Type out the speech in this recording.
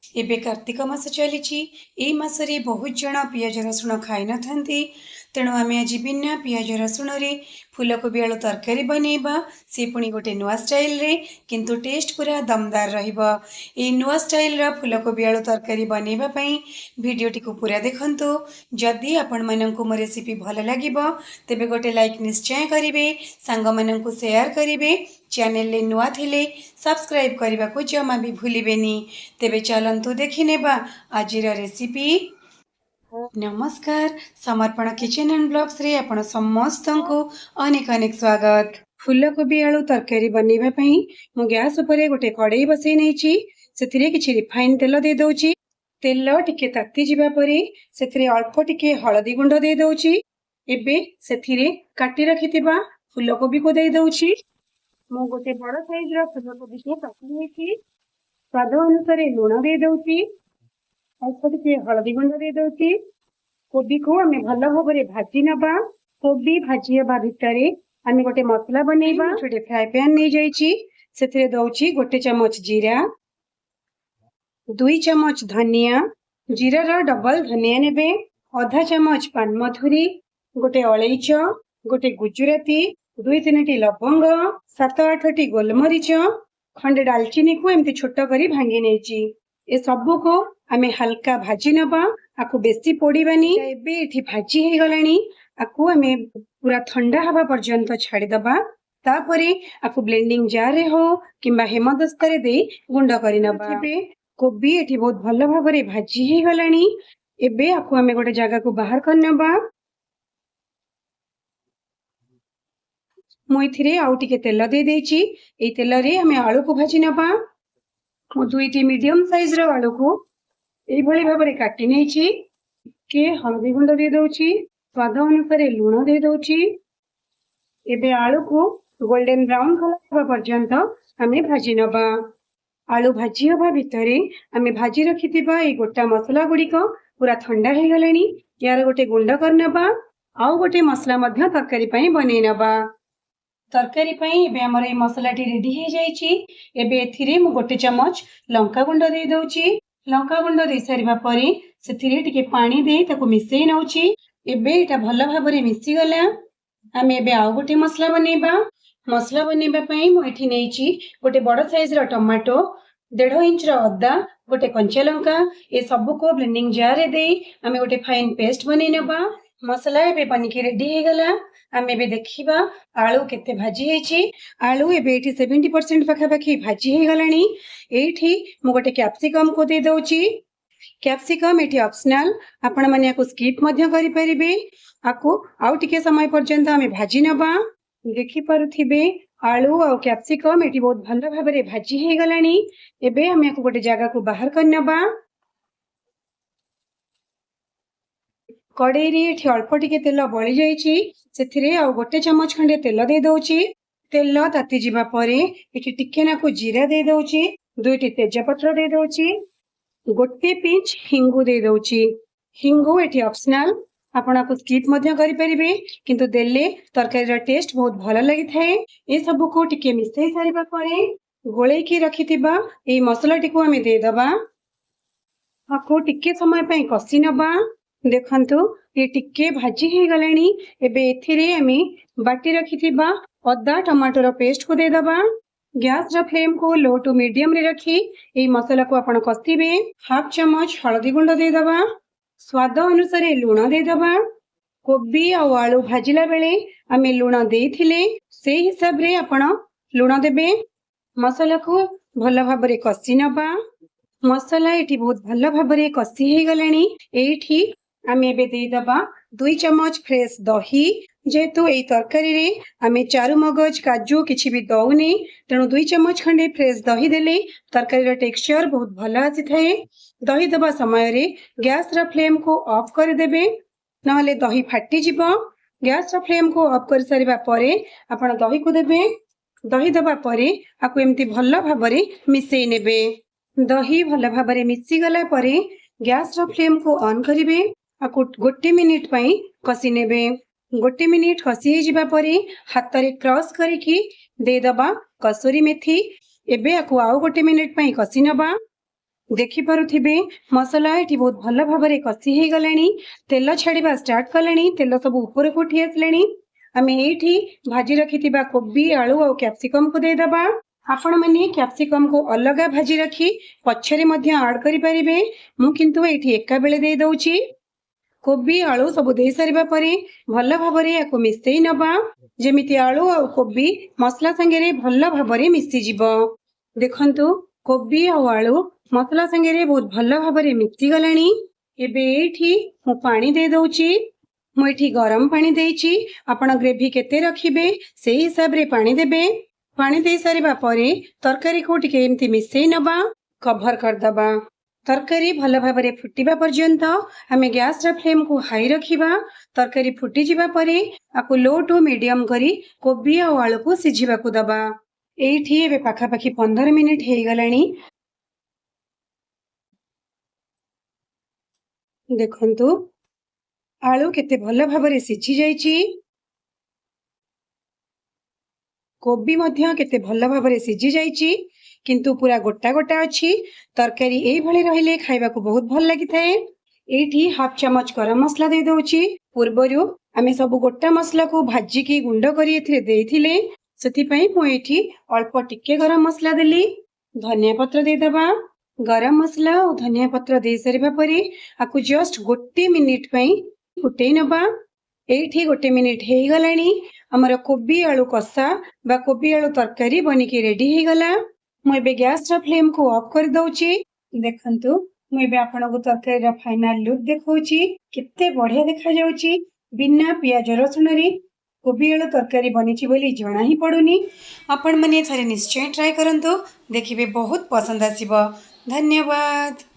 ଏବେ କାର୍ତ୍ତିକ ମାସ ଚାଲିଛି। ଏଇ ମାସରେ ବହୁତ ଜଣ ପିଆଜ ରସୁଣ ଖାଇନଥାନ୍ତି, ତେଣୁ ଆମେ ଆଜି ବିନା ପିଆଜ ରସୁଣରେ ଫୁଲକୋବି ଆଳୁ ତରକାରୀ ବନେଇବା, ସେ ପୁଣି ଗୋଟେ ନୂଆ ଷ୍ଟାଇଲରେ, କିନ୍ତୁ ଟେଷ୍ଟ ପୁରା ଦମଦାର ରହିବ। ଏଇ ନୂଆ ଷ୍ଟାଇଲର ଫୁଲକୋବି ଆଳୁ ତରକାରୀ ବନେଇବା ପାଇଁ ଭିଡ଼ିଓଟିକୁ ପୁରା ଦେଖନ୍ତୁ। ଯଦି ଆପଣମାନଙ୍କୁ ମୋ ରେସିପି ଭଲ ଲାଗିବ, ତେବେ ଗୋଟେ ଲାଇକ୍ ନିଶ୍ଚୟ କରିବେ, ସାଙ୍ଗମାନଙ୍କୁ ସେୟାର କରିବେ, ଚ୍ୟାନେଲରେ ନୂଆ ଥିଲେ ସବସ୍କ୍ରାଇବ୍ କରିବାକୁ ଜମା ବି ଭୁଲିବେନି। ତେବେ ଚାଲନ୍ତୁ ଦେଖିନେବା ଆଜିର ରେସିପି। ନମସ୍କାର, ସମର୍ପଣ କିଚେନ୍ ଆଣ୍ଡ ବ୍ଲଗ୍ସରେ ଆପଣ ସମସ୍ତଙ୍କୁ ଅନେକ ଅନେକ ସ୍ୱାଗତ। ଫୁଲକୋବି ଆଳୁ ତରକାରୀ ବନେଇବା ପାଇଁ ମୁଁ ଗ୍ୟାସ୍ ଉପରେ ଗୋଟେ କଡ଼େଇ ବସେଇ ନେଇଛି। ସେଥିରେ କିଛି ରିଫାଇନ୍ ତେଲ ଦେଇଦେଉଛି। ତେଲ ଟିକେ ତାତି ଯିବା ପରେ ସେଥିରେ ଅଳ୍ପ ଟିକେ ହଳଦୀ ଗୁଣ୍ଡ ଦେଇଦେଉଛି। ଏବେ ସେଥିରେ କାଟି ରଖିଥିବା ଫୁଲକୋବିକୁ ଦେଇଦେଉଛି। ମୁଁ ଗୋଟେ ବଡ଼ ସାଇଜର ଫୁଲକୋବିକୁ କାଟି ନେଇଛି। ସ୍ୱାଦ ଅନୁସାରେ ଲୁଣ ଦେଇଦେଉଛି, ଅଳ୍ପ ଟିକେ ହଳଦୀ ଗୁଣ୍ଡ ଦେଇଦେଉଛି। କୋବିକୁ ଆମେ ଭଲ ଭାବରେ ଭାଜି ନେବା। କୋବି ଭାଜି ହେବା ଭିତରେ ଆମେ ଗୋଟେ ମସଲା ବନେଇବା। ଗୋଟେ ଫ୍ରାଏ ପ୍ୟାନ୍ ନେଇଯାଇଛି। ସେଥିରେ ଦଉଛି 1 ଚାମଚ ଜିରା, 2 ଚାମଚ ଧନିଆ, ଜିରାର ଡବଲ ଧନିଆ ନେବେ, ଅଧା ଚାମଚ ପାନମଧୁରୀ, ଗୋଟେ ଅଳେଇଚ, ଗୋଟେ ଗୁଜୁରାତି, 2-3ଟି ଲବଙ୍ଗ, 7-8ଟି ଗୋଲମରିଚ, ଖଣ୍ଡେ ଡାଲଚିନିକୁ ଏମିତି ଛୋଟ କରି ଭାଙ୍ଗି ନେଇଛି। ଏ ସବୁକୁ ଆମେ ହାଲକା ଭାଜି ନେବା, ଆକୁ ବେଶୀ ପୋଡ଼ିବାନି। ଏବେ ଏଠି ଭାଜି ହେଇଗଲାଣି। ଆକୁ ଆମେ ପୁରା ଥଣ୍ଡା ହେବା ପର୍ଯ୍ୟନ୍ତ ଛାଡ଼ିଦବା। ତାପରେ ଆକୁ ବ୍ଲେଣ୍ଡିଂ ଜାରରେ ହଉ କିମ୍ବା ହେମଦସ୍ତାରେ ଦେଇ ଗୁଣ୍ଡ କରିନେବା। ଏବେ କୋବି ଏଠି ବହୁତ ଭଲ ଭାବରେ ଭାଜି ହେଇଗଲାଣି। ଏବେ ଆକୁ ଆମେ ଗୋଟେ ଜାଗାକୁ ବାହାର କରିନେବା। ମୁଁ ଏଥିରେ ଆଉ ଟିକେ ତେଲ ଦେଇଦେଇଛି। ଏଇ ତେଲରେ ଆମେ ଆଳୁକୁ ଭାଜି ନେବା। ମୁଁ 2ଟି ମିଡିୟମ ସାଇଜର ଆଳୁକୁ ଏଇଭଳି ଭାବରେ କାଟି ନେଇଛି। ଟିକେ ହଳଦୀ ଗୁଣ୍ଡ ଦେଇଦେଉଛି, ସ୍ୱାଦ ଅନୁସାରେ ଲୁଣ ଦେଇଦେଉଛି। ଏବେ ଆଳୁକୁ ଗୋଲ୍ଡେନ ବ୍ରାଉନ କଲର ହେବା ପର୍ଯ୍ୟନ୍ତ ଆମେ ଭାଜି ନେବା। ଆଳୁ ଭାଜି ହେବା ଭିତରେ ଆମେ ଭାଜି ରଖିଥିବା ଏଇ ଗୋଟା ମସଲା ଗୁଡ଼ିକ ପୁରା ଥଣ୍ଡା ହେଇଗଲାଣି। ଏହାର ଗୋଟେ ଗୁଣ୍ଡ କରିନେବା। ଆଉ ଗୋଟେ ମସଲା ମଧ୍ୟ ତରକାରୀ ପାଇଁ ବନେଇ ନେବା। ତରକାରୀ ପାଇଁ ଏବେ ଆମର ଏଇ ମସଲାଟି ରେଡି ହେଇଯାଇଛି। ଏବେ ଏଥିରେ ମୁଁ 1 ଚାମଚ ଲଙ୍କା ଗୁଣ୍ଡ ଦେଇଦେଉଛି। ଲଙ୍କା ଗୁଣ୍ଡ ଦେଇସାରିବା ପରେ ସେଥିରେ ଟିକେ ପାଣି ଦେଇ ତାକୁ ମିଶେଇ ନେଉଛି। ଏବେ ଏଇଟା ଭଲ ଭାବରେ ମିଶିଗଲା। ଆମେ ଏବେ ଆଉ ଗୋଟେ ମସଲା ବନେଇବା। ମସଲା ବନେଇବା ପାଇଁ ମୁଁ ଏଠି ନେଇଛି ଗୋଟେ ବଡ଼ ସାଇଜର ଟମାଟୋ, 1.5 ଇଞ୍ଚର ଅଦା, ଗୋଟେ କଞ୍ଚା ଲଙ୍କା। ଏ ସବୁକୁ ବ୍ଲେଣ୍ଡିଂ ଜାରରେ ଦେଇ ଆମେ ଗୋଟେ ଫାଇନ୍ ପେଷ୍ଟ ବନେଇ ନେବା। ମସଲା ଏବେ ବନିକି ରେଡି ହେଇଗଲା। ଆମେ ଏବେ ଦେଖିବା ଆଳୁ କେତେ ଭାଜି ହେଇଛି। ଆଳୁ ଏବେ ଏଇଠି 70% ପାଖାପାଖି ଭାଜି ହେଇଗଲାଣି। ଏଇଠି ମୁଁ ଗୋଟେ କ୍ୟାପ୍ସିକମ୍କୁ ଦେଇଦେଉଛି। କ୍ୟାପ୍ସିକମ୍ ଏଠି ଅପସନାଲ, ଆପଣମାନେ ୟାକୁ ସ୍କିପ୍ ମଧ୍ୟ କରିପାରିବେ। ଆକୁ ଆଉ ଟିକେ ସମୟ ପର୍ଯ୍ୟନ୍ତ ଆମେ ଭାଜି ନେବା। ଦେଖିପାରୁଥିବେ ଆଳୁ ଆଉ କ୍ୟାପ୍ସିକମ୍ ଏଠି ବହୁତ ଭଲ ଭାବରେ ଭାଜି ହେଇଗଲାଣି। ଏବେ ଆମେ ୟାକୁ ଗୋଟେ ଜାଗାକୁ ବାହାର କରିନେବା। କଡ଼େଇରେ ଏଠି ଅଳ୍ପ ଟିକେ ତେଲ ବଳି ଯାଇଛି। ସେଥିରେ ଆଉ 1 ଚାମଚ ଖଣ୍ଡେ ତେଲ ଦେଇଦେଉଛି। ତେଲ ତାତିଯିବା ପରେ ଏଠି ଟିକେ ନାକୁ ଜିରା ଦେଇଦେଉଛି, 2ଟି ତେଜପତ୍ର ଦେଇଦେଉଛି, 1 ପିଞ୍ଚ ହିଙ୍ଗୁ ଦେଇଦେଉଛି। ହିଙ୍ଗୁ ଏଠି ଅପସନାଲ, ଆପଣ ଆକୁ ସ୍କିପ୍ ମଧ୍ୟ କରିପାରିବେ, କିନ୍ତୁ ଦେଲେ ତରକାରୀର ଟେଷ୍ଟ ବହୁତ ଭଲ ଲାଗିଥାଏ। ଏସବୁକୁ ଟିକେ ମିଶେଇ ସାରିବା ପରେ ଗୋଳେଇକି ରଖିଥିବା ଏଇ ମସଲାଟିକୁ ଆମେ ଦେଇଦେବା। ଆକୁ ଟିକେ ସମୟ ପାଇଁ କଷି ନେବା। ଦେଖନ୍ତୁ ଇଏ ଟିକେ ଭାଜି ହେଇଗଲାଣି। ଏବେ ଏଥିରେ ଆମେ ବାଟି ରଖିଥିବା ଅଦା ଟମାଟୋର ପେଷ୍ଟକୁ ଦେଇଦେବା। ଗ୍ୟାସର ଫ୍ଲେମକୁ ଲୋ ଟୁ ମିଡିୟମରେ ରଖି ଏଇ ମସଲାକୁ ଆପଣ କଷିବେ। ହାଫ ଚାମଚ ହଳଦୀ ଗୁଣ୍ଡ ଦେଇଦେବା, ସ୍ୱାଦ ଅନୁସାରେ ଲୁଣ ଦେଇଦେବା। କୋବି ଆଉ ଆଳୁ ଭାଜିଲା ବେଳେ ଆମେ ଲୁଣ ଦେଇଥିଲେ, ସେଇ ହିସାବରେ ଆପଣ ଲୁଣ ଦେବେ। ମସଲାକୁ ଭଲ ଭାବରେ କଷି ନେବା। ମସଲା ଏଠି ବହୁତ ଭଲ ଭାବରେ କଷି ହେଇଗଲାଣି। ଏଇଠି ଆମେ ଏବେ ଦେଇଦେବା 2 ଚାମଚ ଫ୍ରେଶ ଦହି। ଯେହେତୁ ଏଇ ତରକାରୀରେ ଆମେ ଚାରୁମଗଜ, କାଜୁ କିଛି ବି ଦଉନି, ତେଣୁ 2 ଚାମଚ ଖଣ୍ଡେ ଫ୍ରେଶ ଦହି ଦେଲେ ତରକାରୀର ଟେକ୍ସଚର ବହୁତ ଭଲ ଆସିଥାଏ। ଦହି ଦେବା ସମୟରେ ଗ୍ୟାସର ଫ୍ଲେମକୁ ଅଫ୍ କରିଦେବେ, ନହେଲେ ଦହି ଫାଟିଯିବ। ଗ୍ୟାସର ଫ୍ଲେମକୁ ଅଫ୍ କରିସାରିବା ପରେ ଆପଣ ଦହିକୁ ଦେବେ। ଦହି ଦେବା ପରେ ଆକୁ ଏମିତି ଭଲ ଭାବରେ ମିଶେଇ ନେବେ। ଦହି ଭଲ ଭାବରେ ମିଶିଗଲା ପରେ ଗ୍ୟାସର ଫ୍ଲେମକୁ ଅନ୍ କରିବେ। ଆକୁ 1 ମିନିଟ୍ ପାଇଁ କଷି ନେବେ। 1 ମିନିଟ୍ କଷି ହେଇଯିବା ପରେ ହାତରେ କ୍ରସ୍ କରିକି ଦେଇଦେବା କସୁରୀ ମେଥି। ଏବେ ଆକୁ ଆଉ 1 ମିନିଟ୍ ପାଇଁ କଷି ନେବା। ଦେଖିପାରୁଥିବେ, ମସଲା ଏଠି ବହୁତ ଭଲ ଭାବରେ କଷି ହେଇଗଲାଣି, ତେଲ ଛାଡ଼ିବା ଷ୍ଟାର୍ଟ କଲାଣି, ତେଲ ସବୁ ଉପରକୁ ଉଠି ଆସିଲାଣି। ଆମେ ଏଇଠି ଭାଜି ରଖିଥିବା କୋବି, ଆଳୁ ଆଉ କ୍ୟାପ୍ସିକମ୍କୁ ଦେଇଦେବା। ଆପଣମାନେ କ୍ୟାପ୍ସିକମ୍କୁ ଅଲଗା ଭାଜି ରଖି ପଛରେ ମଧ୍ୟ ଆଡ଼୍ କରିପାରିବେ, ମୁଁ କିନ୍ତୁ ଏଇଠି ଏକା ବେଳେ ଦେଇଦେଉଛି। କୋବି, ଆଳୁ ସବୁ ଦେଇସାରିବା ପରେ ଭଲ ଭାବରେ ୟାକୁ ମିଶେଇ ନେବା, ଯେମିତି ଆଳୁ ଆଉ କୋବି ମସଲା ସାଙ୍ଗରେ ଭଲ ଭାବରେ ମିଶିଯିବ। ଦେଖନ୍ତୁ, କୋବି ଆଉ ଆଳୁ ମସଲା ସାଙ୍ଗରେ ବହୁତ ଭଲ ଭାବରେ ମିଶିଗଲାଣି। ଏବେ ଏଇଠି ମୁଁ ପାଣି ଦେଇଦେଉଛି। ମୁଁ ଏଠି ଗରମ ପାଣି ଦେଇଛି। ଆପଣ ଗ୍ରେଭି କେତେ ରଖିବେ ସେଇ ହିସାବରେ ପାଣି ଦେବେ। ପାଣି ଦେଇସାରିବା ପରେ ତରକାରୀକୁ ଟିକେ ଏମିତି ମିଶେଇ ନେବା, କଭର କରିଦେବା। ତରକାରୀ ଭଲ ଭାବରେ ଫୁଟିବା ପର୍ଯ୍ୟନ୍ତ ଆମେ ଗ୍ୟାସର ଫ୍ଲେମ୍କୁ ହାଇ ରଖିବା। ତରକାରୀ ଫୁଟିଯିବା ପରେ ଆକୁ ଲୋ ଟୁ ମିଡ଼ିୟମ୍ କରି କୋବି ଆଉ ଆଳୁକୁ ସିଝିବାକୁ ଦେବା। ଏଇଠି ଏବେ ପାଖାପାଖି 15 ମିନିଟ୍ ହେଇଗଲାଣି। ଦେଖନ୍ତୁ, ଆଳୁ କେତେ ଭଲ ଭାବରେ ସିଝି ଯାଇଛି, କୋବି ମଧ୍ୟ କେତେ ଭଲ ଭାବରେ ସିଝି ଯାଇଛି, କିନ୍ତୁ ପୁରା ଗୋଟା ଗୋଟା ଅଛି। ତରକାରୀ ଏଇଭଳି ରହିଲେ ଖାଇବାକୁ ବହୁତ ଭଲ ଲାଗିଥାଏ। ଏଇଠି ହାଫ୍ ଚାମଚ ଗରମ ମସଲା ଦେଇଦେଉଛି। ପୂର୍ବରୁ ଆମେ ସବୁ ଗୋଟା ମସଲାକୁ ଭାଜିକି ଗୁଣ୍ଡ କରି ଏଥିରେ ଦେଇଥିଲେ, ସେଥିପାଇଁ ମୁଁ ଏଇଠି ଅଳ୍ପ ଟିକେ ଗରମ ମସଲା ଦେଲି। ଧନିଆ ପତ୍ର ଦେଇଦେବା। ଗରମ ମସଲା ଆଉ ଧନିଆ ପତ୍ର ଦେଇସାରିବା ପରେ ଆକୁ ଜଷ୍ଟ 1 ମିନିଟ୍ ପାଇଁ ଫୁଟେଇ ନେବା। ଏଇଠି 1 ମିନିଟ୍ ହେଇଗଲାଣି। ଆମର କୋବି ଆଳୁ କଷା ବା କୋବି ଆଳୁ ତରକାରୀ ବନିକି ରେଡି ହେଇଗଲା। ମୁଁ ଏବେ ଗ୍ୟାସର ଫ୍ଲେମ୍କୁ ଅଫ୍ କରିଦେଉଛି। ଦେଖନ୍ତୁ, ମୁଁ ଏବେ ଆପଣଙ୍କୁ ତରକାରୀର ଫାଇନାଲ ଲୁକ୍ ଦେଖାଉଛି, କେତେ ବଢ଼ିଆ ଦେଖାଯାଉଛି। ବିନା ପିଆଜ ରସୁଣରେ କୋବି ଆଳୁ ତରକାରୀ ବନିଛି ବୋଲି ଜଣା ହିଁ ପଡ଼ୁନି। ଆପଣମାନେ ଥରେ ନିଶ୍ଚୟ ଟ୍ରାଏ କରନ୍ତୁ, ଦେଖିବେ ବହୁତ ପସନ୍ଦ ଆସିବ। ଧନ୍ୟବାଦ।